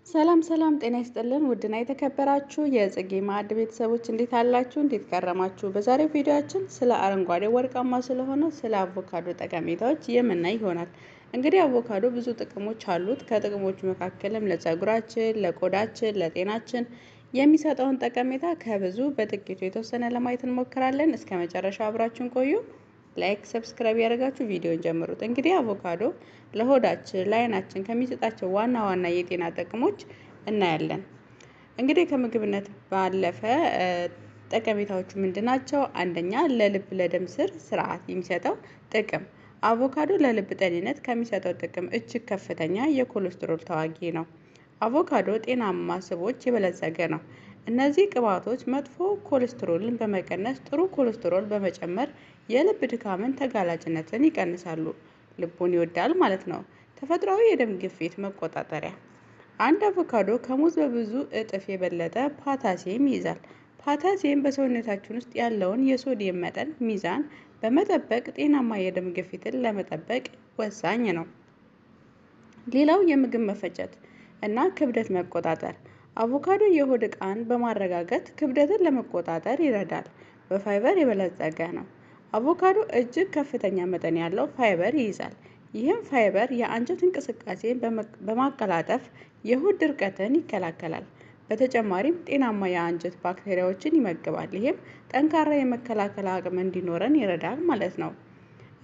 ሰላም ሰላም፣ ጤና ይስጥልን ውድና የተከበራችሁ የጽጌ ማዕድ ቤተሰቦች፣ እንዴት አላችሁ? እንዴት ከረማችሁ? በዛሬው ቪዲዮአችን ስለ አረንጓዴ ወርቃማ ስለሆነ ስለ አቮካዶ ጠቀሜታዎች የምናይ ይሆናል። እንግዲህ አቮካዶ ብዙ ጥቅሞች አሉት። ከጥቅሞቹ መካከልም ለፀጉራችን፣ ለቆዳችን፣ ለጤናችን የሚሰጠውን ጠቀሜታ ከብዙ በጥቂቱ የተወሰነ ለማየት እንሞክራለን። እስከ መጨረሻው አብራችሁን ቆዩ። Like፣ subscribe ያደረጋችሁ ቪዲዮን ጀምሩት። እንግዲህ አቮካዶ ለሆዳችን፣ ለአይናችን ከሚሰጣቸው ዋና ዋና የጤና ጥቅሞች እናያለን። እንግዲህ ከምግብነት ባለፈ ጠቀሜታዎቹ ምንድን ናቸው? አንደኛ፣ ለልብ ለደም ስር ስርዓት የሚሰጠው ጥቅም። አቮካዶ ለልብ ጤንነት ከሚሰጠው ጥቅም እጅግ ከፍተኛ የኮሌስትሮል ተዋጊ ነው። አቮካዶ ጤናማ ስቦች የበለጸገ ነው። እነዚህ ቅባቶች መጥፎ ኮሌስትሮልን በመቀነስ ጥሩ ኮሌስትሮል በመጨመር የልብ ድካምን ተጋላጭነትን ይቀንሳሉ። ልቡን ይወዳል ማለት ነው። ተፈጥሯዊ የደም ግፊት መቆጣጠሪያ። አንድ አቮካዶ ከሙዝ በብዙ እጥፍ የበለጠ ፖታሲየም ይይዛል። ፖታሲየም በሰውነታችን ውስጥ ያለውን የሶዲየም መጠን ሚዛን በመጠበቅ ጤናማ የደም ግፊትን ለመጠበቅ ወሳኝ ነው። ሌላው የምግብ መፈጨት እና ክብደት መቆጣጠር። አቮካዶ የሆድ ዕቃን በማረጋጋት ክብደትን ለመቆጣጠር ይረዳል። በፋይበር የበለጸገ ነው። አቮካዶ እጅግ ከፍተኛ መጠን ያለው ፋይበር ይይዛል። ይህም ፋይበር የአንጀት እንቅስቃሴን በማቀላጠፍ የሆድ ድርቀትን ይከላከላል። በተጨማሪም ጤናማ የአንጀት ባክቴሪያዎችን ይመግባል። ይህም ጠንካራ የመከላከል አቅም እንዲኖረን ይረዳል ማለት ነው።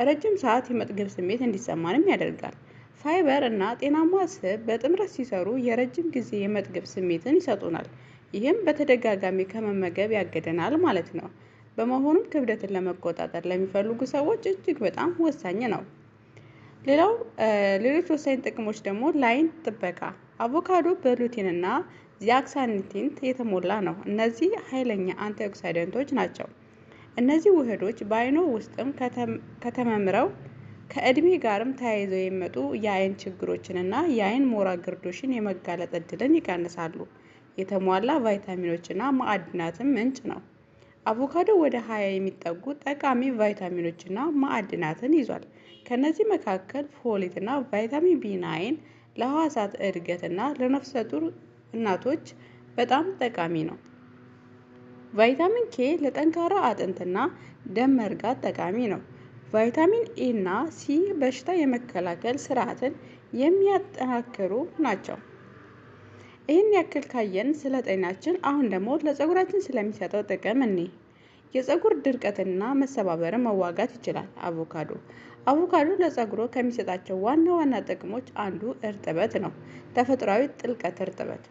ረጅም ሰዓት የመጥገብ ስሜት እንዲሰማንም ያደርጋል። ፋይበር እና ጤናማ ስብ በጥምረት ሲሰሩ የረጅም ጊዜ የመጥገብ ስሜትን ይሰጡናል። ይህም በተደጋጋሚ ከመመገብ ያግደናል ማለት ነው። በመሆኑም ክብደትን ለመቆጣጠር ለሚፈልጉ ሰዎች እጅግ በጣም ወሳኝ ነው። ሌላው ሌሎች ወሳኝ ጥቅሞች ደግሞ ለአይን ጥበቃ። አቮካዶ በ lutein እና zeaxanthin የተሞላ ነው። እነዚህ ኃይለኛ antioxidant ኦች ናቸው። እነዚህ ውህዶች በአይኖ ውስጥም ከተመምረው ከእድሜ ጋርም ተያይዘው የሚመጡ የአይን ችግሮችንና የአይን ሞራ ግርዶሽን የመጋለጥ እድልን ይቀንሳሉ። የተሟላ ቫይታሚኖችና ማዕድናትም ምንጭ ነው። አቮካዶ ወደ 20 የሚጠጉ ጠቃሚ ቫይታሚኖችና ማዕድናትን ይዟል። ከነዚህ መካከል folate እና ቫይታሚን B9 ለህዋሳት እድገትና ለነፍሰ ጡር እናቶች በጣም ጠቃሚ ነው። ቫይታሚን K ለጠንካራ አጥንትና ደም መርጋት ጠቃሚ ነው። ቫይታሚን ኤ እና ሲ በሽታ የመከላከል ስርዓትን የሚያጠናክሩ ናቸው። ይህን ያክል ካየን ስለ ጤናችን፣ አሁን ደግሞ ለፀጉራችን ስለሚሰጠው ጥቅም እኔ። የፀጉር ድርቀትና መሰባበርን መዋጋት ይችላል አቮካዶ። አቮካዶ ለፀጉሮ ከሚሰጣቸው ዋና ዋና ጥቅሞች አንዱ እርጥበት ነው። ተፈጥሯዊ ጥልቀት እርጥበት።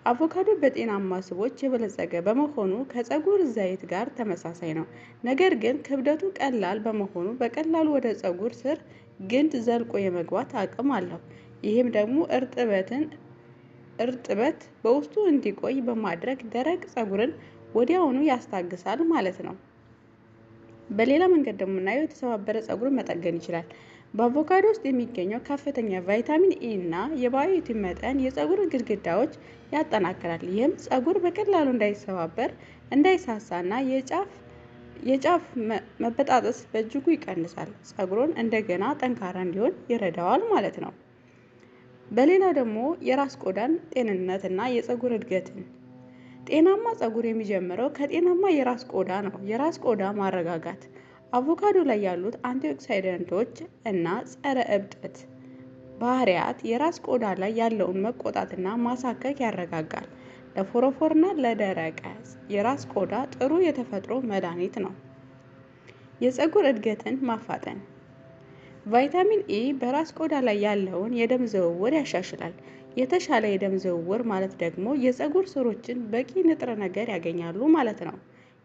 አቮካዶ በጤናማ ስቦች የበለጸገ በመሆኑ ከፀጉር ዘይት ጋር ተመሳሳይ ነው። ነገር ግን ክብደቱ ቀላል በመሆኑ በቀላሉ ወደ ፀጉር ስር ግንድ ዘልቆ የመግባት አቅም አለው። ይህም ደግሞ እርጥበት በውስጡ እንዲቆይ በማድረግ ደረቅ ፀጉርን ወዲያውኑ ያስታግሳል ማለት ነው። በሌላ መንገድ ደግሞ የምናየው የተሰባበረ ፀጉርን መጠገን ይችላል። በአቮካዶ ውስጥ የሚገኘው ከፍተኛ ቫይታሚን ኤ እና የ biotin መጠን የፀጉርን ግድግዳዎች ያጠናክራል። ይህም ፀጉር በቀላሉ እንዳይሰባበር፣ እንዳይሳሳና የጫፍ መበጣጠስ በእጅጉ ይቀንሳል። ፀጉሩን እንደገና ጠንካራ እንዲሆን ይረዳዋል ማለት ነው። በሌላው ደግሞ የራስ ቆዳን ጤንነትና የፀጉር እድገትን። ጤናማ ፀጉር የሚጀምረው ከጤናማ የራስ ቆዳ ነው። የራስ ቆዳ ማረጋጋት። አቮካዶ ላይ ያሉት antioxidant ኦች እና ጸረ እብጠት ባህሪያት የራስ ቆዳ ላይ ያለውን መቆጣትና ማሳከክ ያረጋጋል። ለፎረፎርና ለደረቀ የራስ ቆዳ ጥሩ የተፈጥሮ መድኃኒት ነው። የፀጉር እድገትን ማፋጠን። ቫይታሚን ኤ በራስ ቆዳ ላይ ያለውን የደም ዝውውር ያሻሽላል። የተሻለ የደም ዝውውር ማለት ደግሞ የፀጉር ስሮችን በቂ ንጥረ ነገር ያገኛሉ ማለት ነው።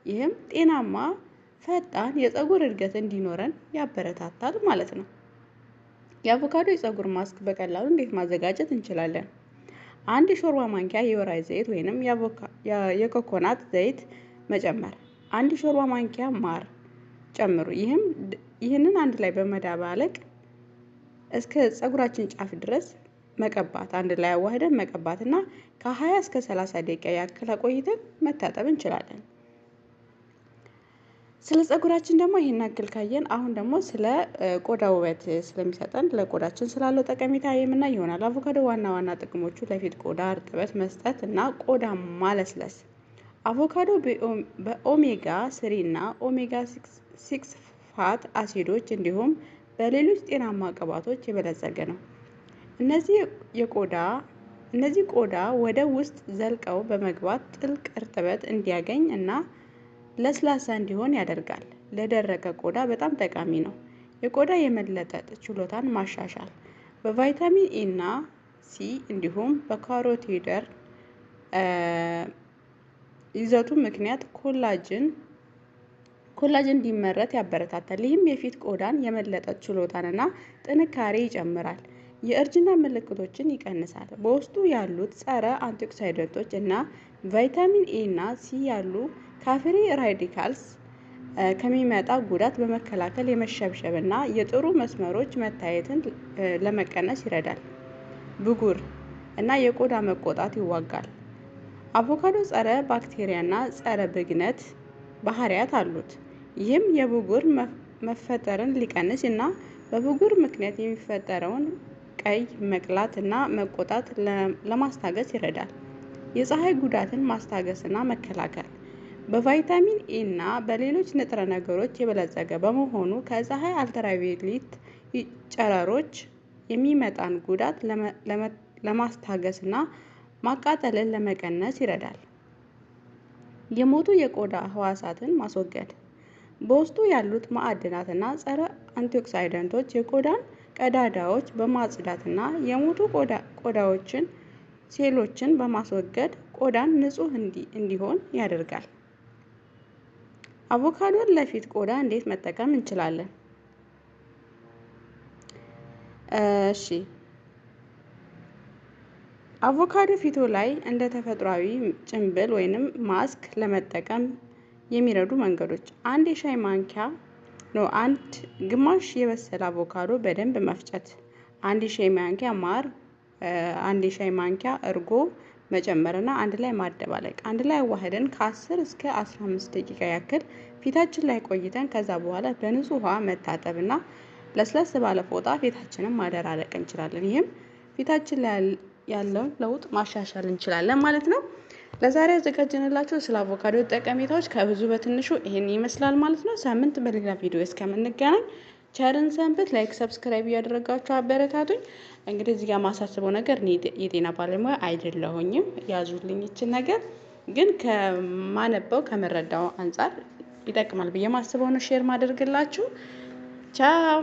ይህም ጤናማ ፈጣን የፀጉር እድገት እንዲኖረን ያበረታታል ማለት ነው። የአቮካዶ የፀጉር ማስክ በቀላሉ እንዴት ማዘጋጀት እንችላለን? አንድ የሾርባ ማንኪያ የወይራ ዘይት ወይንም የኮኮናት ዘይት መጨመር፣ አንድ የሾርባ ማንኪያ ማር ጨምሩ። ይህንን አንድ ላይ በመዳባለቅ እስከ ፀጉራችን ጫፍ ድረስ መቀባት፣ አንድ ላይ አዋህደን መቀባት እና ከ20 እስከ 30 ደቂቃ ያክል አቆይተን መታጠብ እንችላለን። ስለ ፀጉራችን ደግሞ ይሄን ያክል ካየን አሁን ደግሞ ስለ ቆዳ ውበት ስለሚሰጠን ለቆዳችን ስላለው ጠቀሜታ የምናይ ይሆናል። አቮካዶ ዋና ዋና ጥቅሞቹ ለፊት ቆዳ እርጥበት መስጠት እና ቆዳ ማለስለስ። አቮካዶ በ omega 3 እና ኦሜጋ 6 fat አሲዶች እንዲሁም በሌሎች ጤናማ ቅባቶች የበለጸገ ነው። እነዚህ ቆዳ ወደ ውስጥ ዘልቀው በመግባት ጥልቅ እርጥበት እንዲያገኝ እና ለስላሳ እንዲሆን ያደርጋል። ለደረቀ ቆዳ በጣም ጠቃሚ ነው። የቆዳ የመለጠጥ ችሎታን ማሻሻል በቫይታሚን ኢ እና ሲ እንዲሁም በ carotenoid ይዘቱ ምክንያት collagen እንዲመረት ያበረታታል። ይህም የፊት ቆዳን የመለጠጥ ችሎታንና ጥንካሬ ይጨምራል። የእርጅና ምልክቶችን ይቀንሳል። በውስጡ ያሉት ጸረ antioxidant ኦች እና ቫይታሚን ኤ እና ሲ ያሉ ከ free radicals ከሚመጣ ጉዳት በመከላከል የመሸብሸብ እና የጥሩ መስመሮች መታየትን ለመቀነስ ይረዳል። ብጉር እና የቆዳ መቆጣት ይዋጋል። አቮካዶ ጸረ ባክቴሪያና ጸረ ብግነት ባህሪያት አሉት። ይህም የብጉር መፈጠርን ሊቀንስ እና በብጉር ምክንያት የሚፈጠረውን ቀይ መቅላት እና መቆጣት ለማስታገስ ይረዳል። የፀሐይ ጉዳትን ማስታገስና መከላከል በቫይታሚን ኤ እና በሌሎች ንጥረ ነገሮች የበለጸገ በመሆኑ ከፀሐይ አልትራቫዮሌት ጨረሮች የሚመጣን ጉዳት ለማስታገስና ማቃጠልን ለመቀነስ ይረዳል። የሞቱ የቆዳ ህዋሳትን ማስወገድ በውስጡ ያሉት ማዕድናትና ጸረ antioxidant ኦች የቆዳን ቀዳዳዎች በማጽዳትና የሞቱ ቆዳዎችን ሴሎችን በማስወገድ ቆዳን ንጹህ እንዲሆን ያደርጋል። አቮካዶን ለፊት ቆዳ እንዴት መጠቀም እንችላለን? እሺ፣ አቮካዶ ፊቶ ላይ እንደ ተፈጥሯዊ ጭንብል ወይንም ማስክ ለመጠቀም የሚረዱ መንገዶች፦ አንድ የሻይ ማንኪያ no አንድ ግማሽ የበሰለ አቮካዶ በደንብ መፍጨት፣ አንድ የሻይ ማንኪያ ማር፣ አንድ የሻይ ማንኪያ እርጎ መጨመርና አንድ ላይ ማደባለቅ። አንድ ላይ አዋህደን ከ10 እስከ 15 ደቂቃ ያክል ፊታችን ላይ ቆይተን ከዛ በኋላ በንጹህ ውሃ መታጠብና ለስለስ ባለ ፎጣ ፊታችንን ማደራረቅ እንችላለን። ይህም ፊታችን ላይ ያለውን ለውጥ ማሻሻል እንችላለን ማለት ነው። ለዛሬ ያዘጋጀንላችሁ ስለ አቮካዶ ጠቀሜታዎች ከብዙ በትንሹ ይሄን ይመስላል ማለት ነው። ሳምንት በሌላ ቪዲዮ እስከምንገናኝ ቸር እንሰንብት። Like፣ subscribe እያደረጋችሁ አበረታቱኝ። እንግዲህ እዚህ ጋር ማሳስበው ነገር እኔ የጤና ባለሙያ አይደለሁኝም። ያዙልኝ ይችን ነገር ግን ከማነበው ከመረዳው አንጻር ይጠቅማል ብዬ ማስበው ነው share ማደርግላችሁ። ቻው።